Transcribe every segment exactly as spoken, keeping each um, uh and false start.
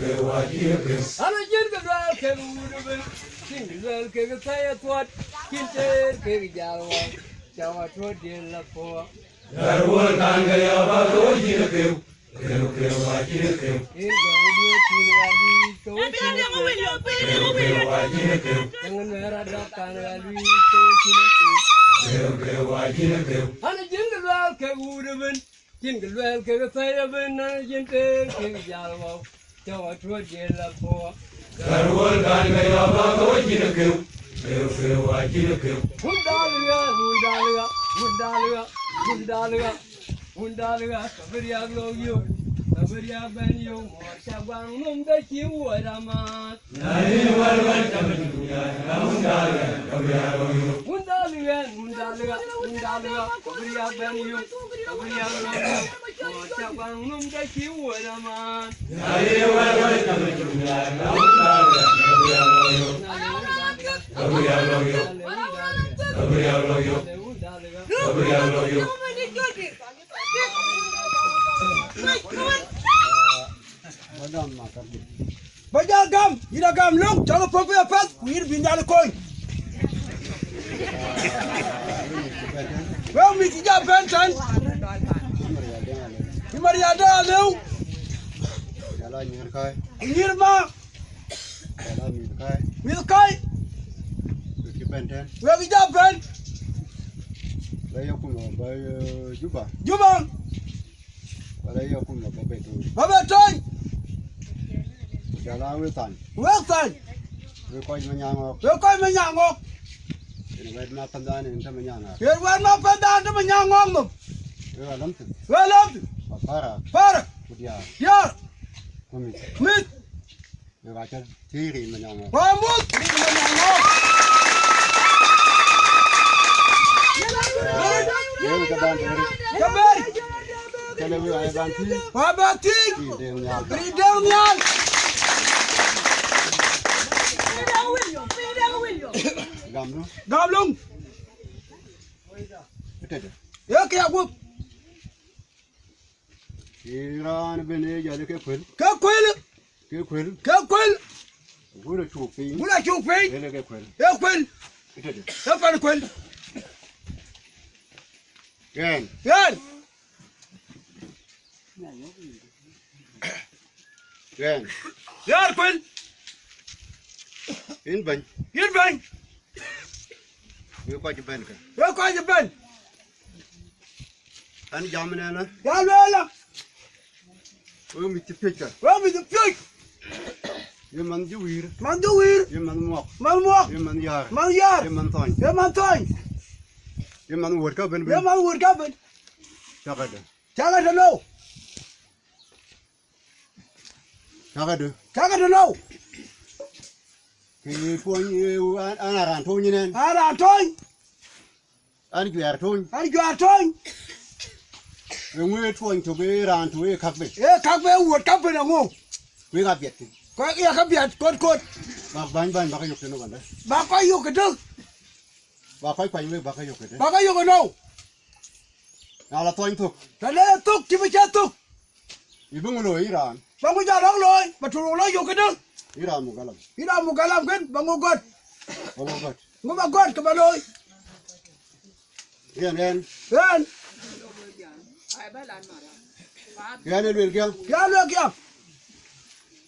Ana cïn kë luɛɛl kek wut ëbën, cïn kë luɛɛl kek thɛɛi ë thuɔt, cïn tëër kek jäl wä, cä wä tuɔ̈t diël la puɔ̈u. Ɣɛr wöl kan ke ya bä ke wä cïn ë keu, keu, keu, wä cïn ë keu. Yen gɔ̈u diëër cïn wä luic ke wä cïn ë keu. Keu, keu, wä cïn ë keu. Eŋö nuɛɛr adɔk kan wä luic ke wä cïn ë keu. Keu, keu, wä cïn ë keu. Ana cïn kë luɛɛl kek wut ëbën, cïn kë luɛɛl kek thɛɛi ëbën, ana cïn tëër kek jäl wä, cä wä tuɔ̈t diël la puɔ̈u. Ɣɛr wöl kan ke ya bä ke wä cïn ë keu, keu, keu, wä cïn ë keu. Wun dal ɣa, wun dal ɣa, wun dal ɣa, wun dal ɣa, wun dal ɣa, ka bï riak lok yök, ka bï riak bɛ̈n yök, muɔɔr cä guaŋ nöm ke cï wuɔ̈c amat. Na ye wär wär cä bï cï ku ya, na wun dal ɣa, ka bï riak lok yök. Wun dal ɣa, wun dal ɣa, wun dal ɣa, ka bï riak bɛ̈n yök, ka bï riak lok yök, muɔɔr cä guaŋ nöm ke cï wuɔ̈c amat. Ba jal gam, yïn a gam löŋ, cɔl ë puɔ̈k bï apath, ku yïn bï Nhialic kony. Wek mïth cï jam bɛ̈n tɛ̈n. Yï Maria de Alëu. Jɔl a nyïïr käi. Nyïïr ma. Jɔl a mïth käi. Mïth käi. Wek cï bɛ̈n tɛ̈n. Wek cï jam bɛ̈n. Ba ye kum ba, eh, Juba. Juba. Wala ye kum ba be tony. Ba be tony. Jɔl a wek thany. Wek thany. Wek kɔc Manyaŋ ɣɔ̈k. Wek kɔc Manyaŋ ɣɔ̈k. Yen wɛ̈t ma pandan yen të Manyaŋ ɣɔ̈k. Yen wɛ̈t ma pandan të Manyaŋ ɣɔ̈k nom. Wek alam thïn. Wek alam thïn. Ba para. Para. Ku diaar. Diaar. Ku mïth. Mïth. Wek acä thiëëc rin Manyaŋ ɣɔ̈k. Wa muth rin Manyaŋ ɣɔ̈k. Yen ke ban beri. Ke beri. Kënë wek aye ban thiëëc. Wa ba thiëëc. Rin Deŋ Nhial. Rin Deŋ Nhial. Gam nu. Gam löŋ. Ëtëdë. Ye kë ya guöp. Ye raan ben ë jɔl ke kuel. Ke kuel. Ke kuel. Ke kuel. Wun acuk piny. Wun acuk piny. Ëlë ke kuel. Ee kuel. Ëtëdë. Ee pan kuel. Ɣɛn. Ɣɛn. Ɣɛn. Ɣɛn kuel. Yïn bɛ̈ny. Yïn bɛ̈ny. Wek kɔc bɛ̈n kë. Wek kɔc bɛ̈n. An jam nɛn ë. Ya lueel ë. Wek mïth cï piöc kë. Wek mïth cï piöc. Ye man juwïïr. Man juwïïr. Ye man muɔk. Man muɔk. Ye man yäär. Man yäär. Ye man thɔny. Ye man thɔny. Ye man wuöt ka bën bën. Ye man wuöt ka bën. Cakë dë. Cakë dë nou. Cakë dë. Cakë dë nou. Kë ye tuɔny, eh, an, an a raan tony nɛn. An raan tony. An juɛɛr tony. An juɛɛr tony. Eŋö ye tuɔny tök, ee raan tök, ee kak bë. Ee kak bë, wuöt ka bën eŋö. Wek abiɛt thïn. Kɔc ya ka biɛt kot kot. Bak bäny bäny bak yök tënë wandë. Bak kɔc yök këdë. Bak kɔc kuany wek bak yök këdë. Bak yök ënou. Na la thɔny thök. Të le thök, cï bï cä thök. Yï bï ŋö looi yï raan? Ba ŋö jɔ lɔ̈k looi, ba tuur lɔ yök këdë? Yï raan muk galam. Yï raan muk galam kën, ba ŋö gɔ̈t? Ba ŋö gɔ̈t? Ŋö ba gɔ̈t ke ba looi? Yen, yen. Yen. Yen ë luel kiä. Ya luel kiä.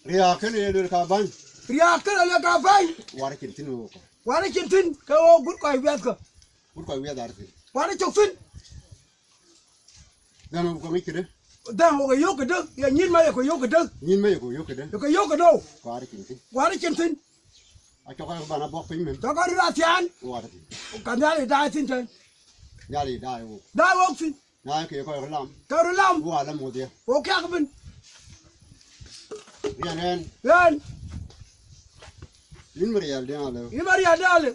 Riääk kënë ye luel ka bäny. Riääk kënë ye luel ka bäny. War cin thïn wok. War cin thïn, ke wok gut kɔc wiɛthkë. Gut kɔc wiɛth ar thïn. War cök thïn. Dhɛ̈ŋ wok ŋic këdë? Dhɛ̈ŋ wok ë yök këdë? Ya nyïn ma ye ku yök këdë? Nyïn ma ye ku yök këdë? Ye ku yök këdë? Kuaar cin thïn. Kuaar cin thïn. Acɔk ë ban abɔk piny mën. Cɔk ë röt athiaan. Kuaar thïn. Ka Nhialic daai thïn tën. Nhialic daai wok. Daai wok thïn. Na ke kɔc röt lam. Ke röt lam. Wok alam wodhie. Wok kiak bïn. Riɛn ɛn. Riɛn. Yïn Marial Deŋ Alë. Yïn Marial Deŋ Alë.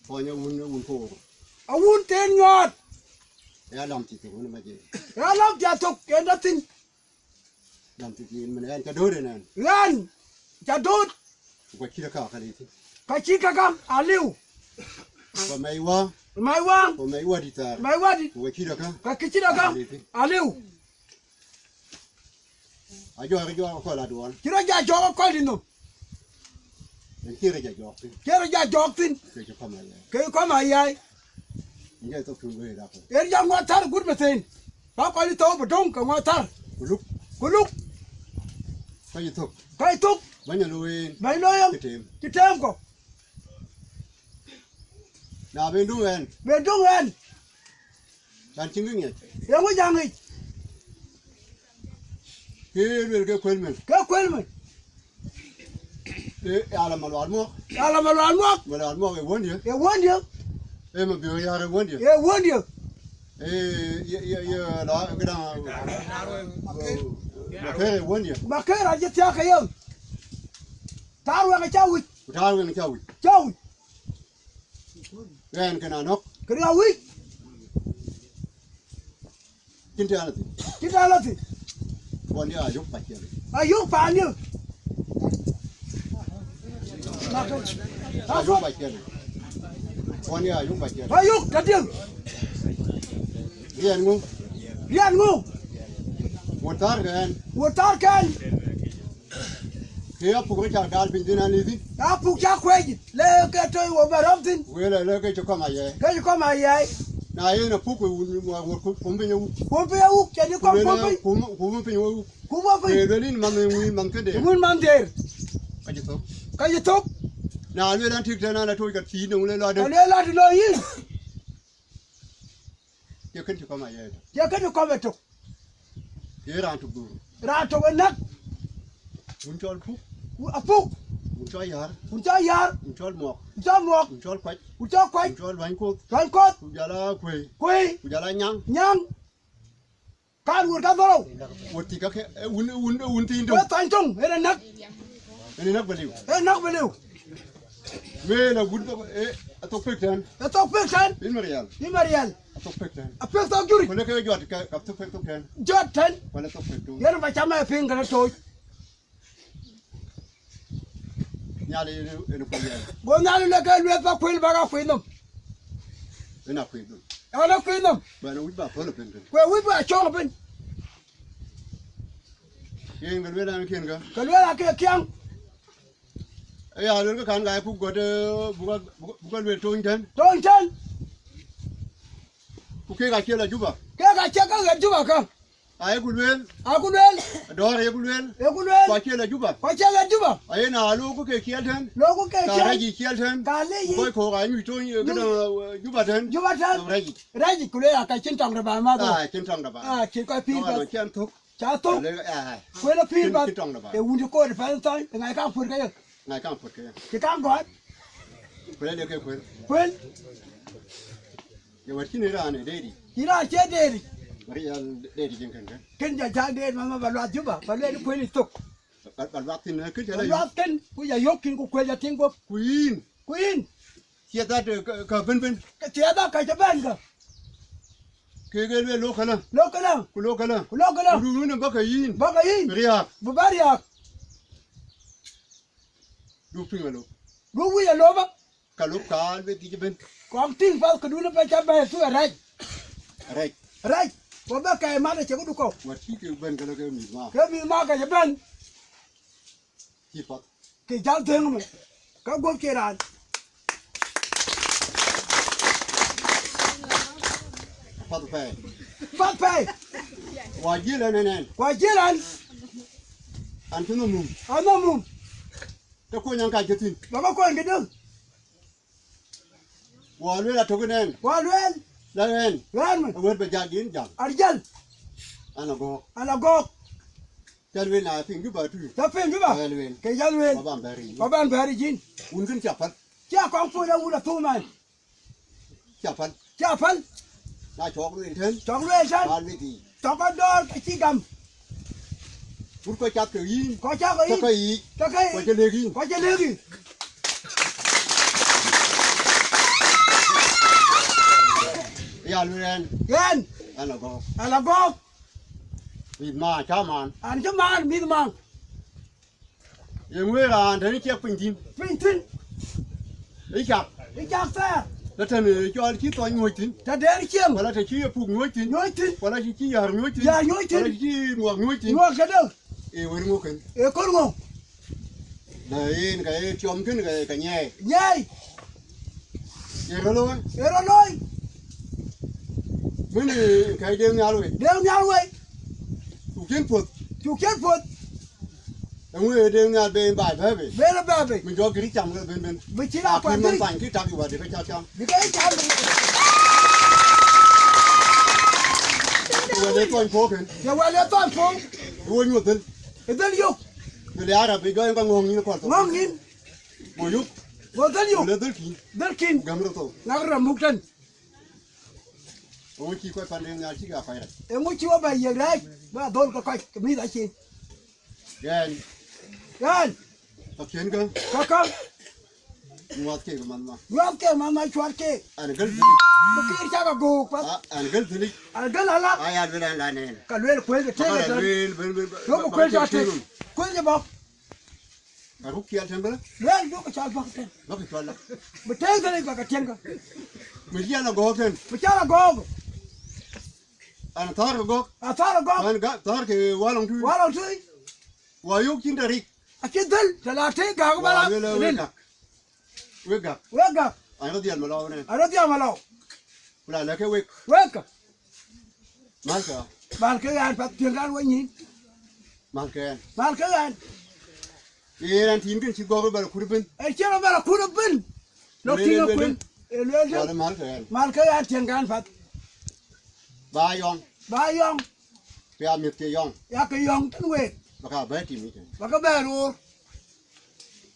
Thɔny awun, awun koor. Awun thën nyuɔɔt. Ya lam thïn thok wun ma je. Ya lam thïn thok, yen dɔ thïn. Lam thïn thïn, mën ɣɛn ca dööt ënɛn. Ɣɛn ca dööt. Ku ka cït aka ka lei thïn. Ka cït kaka aliu. Ku mɛc wä. Mɛc wä. Ku mɛc wä dït thar. Mɛc wä dït. Ku ka cït aka. Ka cït aka aliu. Ajɔɔk, ajɔɔk akɔ̈l aduɔɔn. Cï rɔt ja jɔɔk akɔ̈l dï nhom. Yen cï rɔt ja jɔɔk thïn. Cï rɔt ja jɔɔk thïn. Ke cï kɔm ayai. Ke cï kɔm ayai. Yen jɔ thok tuŋ wëët akɔ̈l. Yen ja ŋuɔt thar gut metheen. Ba kɔc thou bï döŋ ke ŋuɔt thar. Ku luk. Ku luk. Kɔc thok. Kɔc thok. Bäny looi yen. Bäny looi yen. Cï teem. Cï teem kɔ̈u. Na ben döŋ ɣɛn. Ben döŋ ɣɛn. Can cïn kë ŋiɛc. Yeŋö ja ŋic? Ke luel ke kuël mën. Ke kuël mën. Ee, ala Malual Muɔk. Ala Malual Muɔk. Malual Muɔk ee wëndië. Ee wëndië. Ee Mabiöör Yäär ee wëndië. Ee wëndië. Ee, ye, ye, ye, la, këdäŋ, Maker ee wëndië. Maker acï thiääk ke yen. Taar wɛŋ acä wic. Ku taar wɛŋ acä wic. Cä wic. Ɣɛn kën anɔ̈k. Kën ya wic. Cïn tɛ̈n athïn. Cïn tɛ̈n athïn. Kuɔn ya ayök paciɛl. Ayök paanië. Ayök paciɛl. Kuɔn ya ayök paciɛl. Ayök tadiëŋ. Riɛn ŋö? Riɛn ŋö? Wut thar kɛn. Wut thar kɛn. Ke apuk rɔt ca gal piny thïn an, ë thïn. Apuk ca kuec, le ke tɔ̈i wo bɛ rɔm thïn. Wël le ke cï kɔm ayɛɛi. Ke cï kɔm ayɛɛi. Na yen apuk, ku wun, wun, wun, kum piny awuk. Kum piny awuk, cɛn cï kɔm kum piny. Kum, kum piny awuk. Kum awuk piny. Ke luel yïn man ŋuï man këde. Ŋun man dheer. Ka cï thök. Ka cï thök. Na luel an, tik tɛ̈n an, atoc ka thiin, le lɔ de. Ka luel an, lɔ yïn. Ye kën cï kɔm ayɛɛi tök. Ye kën cï kɔm ë tök. Ye raan tök dhur. Raan tök ë näk. Wun cɔl puk. Wu-, apuk. Wun cɔl yäär. Wun cɔl yäär. Wun cɔl muɔk. Wun cɔl muɔk. Wun cɔl kuac. Wun cɔl kuac. Wun cɔl luany koth. Luany koth. Ku jɔl a kuëi. Kuëi. Ku jɔl a nyaŋ. Nyaŋ. Kan wur ka dhorou. Wut thïk ka ke, eh, wun, wun, wun thiin töŋ. Wek thany töŋ, en ë näk. En ë näk bï liu. En ë näk bï liu. Wël awun thok, eh, athok pek tɛ̈n. Athok pek tɛ̈n. Yïn Marial. Yïn Marial. Athok pek tɛ̈n. Apek thok juric. Ku le ke jɔt ka, ka thok pek thok tɛ̈n. Jɔt tɛ̈n. Ku le thok pek thok. Yen ba cam ë piŋ kënë tooc. Nhialic en, en kuc yɛn. Go Nhialic le ke lueth ba kuël ba ka kuël nhom. En a kuël nhom. En a kuël nhom. Bɛn awïc ba thöl piny piny. Ku awïc ba cɔŋ piny. Yen ke lueel an, kiɛn ka. Ke lueel ake kiɛŋ. Aya luel ke kan gai puk gɔt, eh, buka, buka, buka luel tony tɛ̈n. Tony tɛ̈n. Ku kek acie la Juba. Kek acie ka ɣet Juba ka. Aye ku lueel. Aye ku lueel. Dɔ̈ɔ̈r aye ku lueel. Aye ku lueel. Ku acie la Juba. Ku acie la Juba. Aye na loku ke ciɛl tɛ̈n. Loku ke ciɛl. Ka rɛc yic ciɛl tɛ̈n. Ka le yic. Kɔc kɔ̈k anyuc tony, eh, këdäŋ, eh, Juba tɛ̈n. Juba tɛ̈n. Rɛc yic. Rɛc yic ku le ya ka cïn tɔŋ de ba madhɔ. Ah, cïn tɔŋ de ba. Ah, cïn kɔc pïïr ba. Ciɛn thök. Ca thou. Ka le, ah. Kuël apïïr ba. Cïn tɔŋ de ba. E wun de koor de Palestine, ŋai kaŋ puɔ̈r ke ye. Ŋai kaŋ puɔ̈r ke ye. Cï kaŋ gɔ̈t. Kuël de ke kuël. Kuël. Ye wɛ̈t cïn raan ë deeri. Cïn raan cie deeri. Marial deeri jin kën kën. Kën ja ja deeri mama ba luath Juba, ba lueel kuël ë thök. Ba, ba luath thïn, kën ca la yök. Ba luath kën, ku ya yök kën ku kuël ya tïŋ guɔ̈p. Ku yïn. Ku yïn. Thiëëth adë ka, ka bën bën. Ke thiëëth adë ka cï bɛ̈n ka. Kek ee lueel lok këlä. Lok këlä. Ku lok këlä. Ku lok këlä. Ku duŋ wën bä ke yïn. Bä ke yïn. Riääk. Bï bä riääk. Du piŋ alop. Du wic alop bä. Ka lop ka lueth yic ëbën. Kɔŋ tïŋ path këdun ëbën ca bɛ̈ɛ̈i thuk arɛc. Arɛc. Arɛc. Ku bä kɛɛi mat acï këdu kɔ̈u. Wät cï kek bɛ̈n këlä ke mïth ma. Ke mïth ma ke cï bɛ̈n. Cï path. Ke jäl dhëŋ mën. Ka guɔ̈p cie raan. Path pɛɛi. Path pɛɛi. Wa jiël ɛn ɛn ɛn. Wa jiël ɛn. An cï nhom mum. An nhom mum. Të kuɔny an ka cï thïn. Bä bä kuɔny këdë. Wa lueel atök ënɛn. Wa lueel. La ɣɛn. Ɣɛn mën. Awët bä jak yïn jam. Ar jäl. An agɔ̈k. An agɔ̈k. Ca lueel na piŋ Juba tui. Ca piŋ Juba. Ca lueel. Ke ca lueel. Wa ban bɛ̈ɛ̈r yïn. Wa ban bɛ̈ɛ̈r yïn. Wun kën cia päl. Cia kɔŋ puɔ̈l awun athum ɛn. Cia päl. Cia päl. Na cɔk lueel tën. Cɔk lueel tën. Ka lueel tï. Cɔk adɔɔr ke cï gam. Wut kɔc cath ke yïn. Kɔc cath ke yïn. Ke ke yiic. Ke ke yiic. Kɔc ca lëk yïn. Kɔc ca lëk yïn. Ya lueel ɛn. Ɣɛn. Ɛn agɔ̈k. Ɛn agɔ̈k. Mïth ma, ca man. An cï man, mïth man. Ye ŋuëë raan tën ciɛk piny thïn. Piny thïn. Ë cak. Ë cak thɛɛr. Të tën, eh, cɔl cï thɔny nyuɔ̈c thïn. Të dɛɛr cieŋ. Wala të cï epuk nyuɔ̈c thïn. Nyuɔ̈c thïn. Wala cï cï yäär nyuɔ̈c thïn. Yäär nyuɔ̈c thïn. Wala cï cï muɔk nyuɔ̈c thïn. Muɔk këdë. Ee wën ŋö kën? Ee kën ŋö? Na yen ka ye tiɔm kën ka, ka nyaai. Nyaai. Ye rɔt looi? Ye rɔt looi. Mën, ee, ka ye Deŋ Nhial wei. Deŋ Nhial wei. Cuk cïn puɔ̈th. Cuk cïn puɔ̈th. Eŋö ye Deŋ Nhial ben baai bɛ̈ɛ̈i bei? Ben baai bei. Min jɔ gïri cam ke ben ben. Bï cïn akuan man gïri. Pany kï tak yu wadï ke ca cam. Bï ke cam. Ye wɛl ye thɔny puɔ̈u kën. Ye wɛl ye thɔny puɔ̈u. Ye wo nyuɔth dhël. Ë dhël yök. Dhël ya rap, bï jɔ yen ka ŋɔ̈ŋ nyin kɔl thok. Ŋɔ̈ŋ nyin. Go yök. Go dhël yök. Go le dhël kïn. Dhël kïn. Gäm rɔt thok. Ŋak rɔt muk tën. Eŋö cï kɔc pan Deŋ Nhial cï ke a kɔc rac? Eŋö cï wɔ bɛ yiëk rac, bä dhöl ke kɔc, ke mïth acin? Ɣɛn. Ɣɛn. Ka kiɛ̈n kä. Ka kä. Nyuɔɔth kek manh ma. Nyuɔɔth kek manh ma, cuat kek. An gël dhilic. Bï kek cak a gook path. A, an gël dhilic. An gël ala. Aya luel an la nɛn. Ka luel kuël ke tëëk. Ka luel, ben, ben, ben, duɔ̈k kuël cak tëëk. Kuël cak bɔ̈. Ka ruk ciɛl tën bï la. Luel duɔ̈k cak bɔ̈ tën. Bäk cɔl la. Bï tëëk dhilic bäk tëëk kä. Bï ciɛl a gɔ̈ɔ̈k tën. Bï ciɛl a gɔ̈ɔ̈k. An thɔ̈r ke gɔ̈k. An thɔ̈r ke gɔ̈k. An ga-, thɔ̈r ke walɔŋ tui. Walɔŋ tui. Wa yök cïn tɛ̈ rik. Acï dhël, tɛ̈ la tëë gäk bä la. Wa luel wek gäk. Wek gäk. Wek gäk. An rɔt dhiɛl malɔu nɛn. An rɔt dhiɛl malɔu. Ku la lɛ̈k ke wek. Wek kä. Malkë. Malkë ɣɛn path tiɛ̈ŋ kan wek nyïn. Malkë ɣɛn. Malkë ɣɛn. Ee, ɣɛn tïŋ kën cï gɔ̈k bɛ la kut ëbën. Ee, cï rɔt bɛ la kut ëbën. Lɔ tïŋ akuën. Ee, lueel dë. Wala malkë ɣɛn. Malkë ɣɛn tiɛ̈ŋ kan path. Ba yɔŋ. Ba yɔŋ. Ku ya mïth ke yɔŋ. Ya ke yɔŋ tën week. Ba ka bɛ tim yï tën. Ba ke bɛ roor.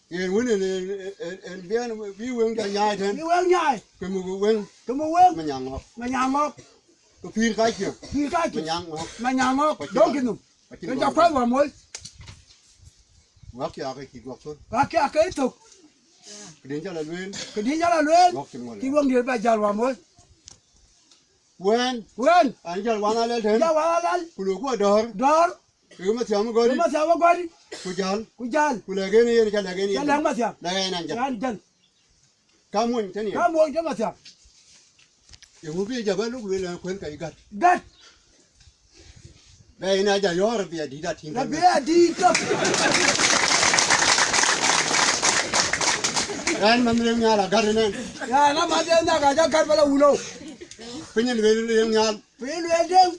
Yen wën en, en, en, en biɛn bï weŋ jɔ nyaai tën. Bï weŋ nyaai. Ke muk weŋ. Ke muk weŋ. Manyaŋ ŋɔ̈k. Manyaŋ ŋɔ̈k. Ke pïïr kac kiɛ̈. Pïïr kac kiɛ̈. Manyaŋ ŋɔ̈k. Manyaŋ ŋɔ̈k. Dɔ̈ŋ kï nhom. Ke jɔ kuɛth wa moc. Wak ya ke cï gɔ̈k thöl. Wak ya ke thök. Këdïn cä la lueel. Këdïn cä la lueel. Wak cï ŋuɔl. Cï weŋ diëër bɛ jäl wa moc. Wën. Wën. An jäl wan alɛl tën. Jäl wan alɛl. Ku lok ku adɔ̈ɔ̈r. Dɔ̈ɔ̈r. Ke Mathiam gɔ̈ri. Ke Mathiam gɔ̈ri. Ku jäl. Ku jäl. Ku lɛ̈k en yen, ca lɛ̈k en yen. Ca lɛ̈k Mathiam. Lɛ̈k en an jäl. An jäl. Ka muɔny tën yen. Ka muɔny tën Mathiam. Yeŋö bï jɔ bɛ luk lueel an kuën ka yï gät. Gät. Bɛ yen a jɔ yɔ̈ɔ̈r bï adït a tïŋ. Bï adït tök. Ɣɛn man Deŋ Nhial a gät ënɛn. Ya, na man Deŋ Nhial ka jɔ gät bä la wun ëu. Piny en lueel Deŋ Nhial. Piny lueel Deŋ.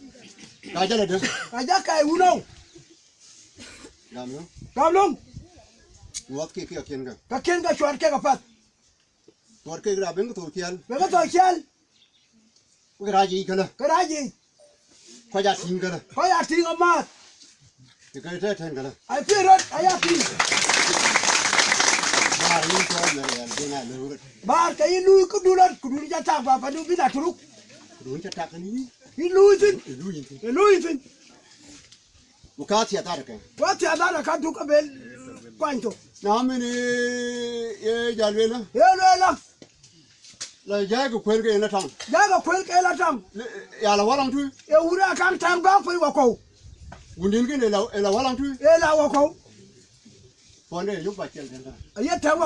Ka jɔ la dë. Ka jɔ ka wun ëu. Gam löŋ. Gam löŋ. Nyuɔɔth kek ke akiɛ̈n kä. Ka kiɛ̈n kä cuat kek apath. Tuɔɔr kek rap ben ke thou ciɛl. Ben ke thou ciɛl. Wek rac yiic këlä. Ke rac yiic. Kɔc a tïŋ këlä. Kɔc a tïŋ amääth. Të ke tɛ̈ tɛ̈n këlä. Ai piŋ röt, aya piŋ. Baar yïn cɔɔl në riɛl, ben a lëu röt. Baar ke yï luui këdun röt, këdun ca tak ba pandu bïn a turuk. Këdun ca tak në yï. Yï luui thïn. Yï luui thïn. Yï luui thïn. Ku ka thiatharke. Ku athiatharke ka duk abel kuany thok. Na mën, ee, ye jal lueel. Ye lueel la. La jai ke kuël ke yen la tɔŋ. Jai ke kuël ke yen la tɔŋ. Le, ya la walɔŋ tui. Ye wun a kaŋ tɛŋ gɔ̈k piny wakɔ̈u. Wundin kën ë la, ë la walɔŋ tui. Ë la wakɔ̈u. Puɔnde yök ba ciɛl tën tën. Aye tɛŋ wa